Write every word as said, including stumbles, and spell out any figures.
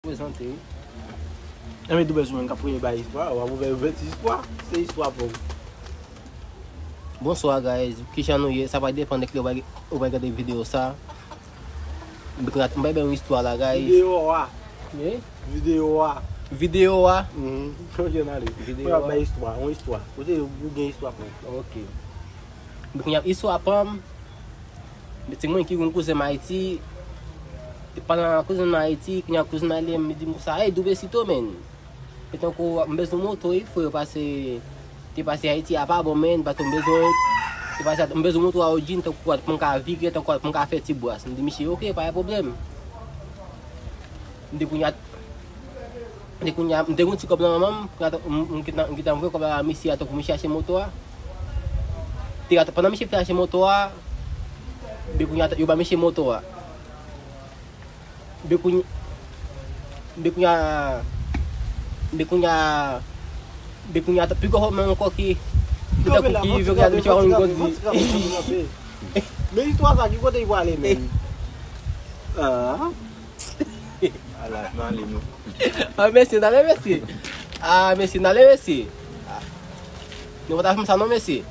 Prezante wi. Enben, tou bezwen moun k ap premye bay istwa, w ap ouvè ouvèti istwa, se istwa pou ou. Bonswa, guys. Kijan nou ye? Sa va depann de kilè w bay, w bay gade videyo sa. M bay, bay yon istwa la, guys. Videyo a. Wi? Videyo a. Videyo a. Mhm. Konje n ale. Videyo a. Bay istwa, yon istwa. Kote ou gen istwa pou ou? Ok. Bon, kounye a, istwa pa m. Ti mwen ki gen kouzen m Ayiti. Pandan kouzen m Ayiti, kounye a kouzen m ale, m di m konsa, "Ey, Doublecito, men." E tankou m bezwen moto wi, frè, pase, te pase Ayiti a pa bon, men, paske m bezwen, te pase, m bezwen moto a Audi, tankou m ka vire, tankou m ka fè ti bwas. M di misye, "Ok, pa gen pwoblèm." M di kounye a, m di kounye a, m te gen ti kòb nan men m, kounye a, m, m gentan, m gentan voye kòb la ba misye a, tankou misye achte moto a. Te, pandan misye fin achte moto a, men kounye a, yo ba misye moto a. Men kounye, men kounye a, men kounye a, men kounye a, pi gwo pwoblèm ankò ki, ki tankou ki vin gade misye pa konn grandi. Men istwa sa, ki kote l prale, men? Ah. Ala, n ale, non. Ah, mesye, n ale, mesye. Ah, mesye, n ale, mesye. Ah. Nou pa ta fè m sa, non, mesye.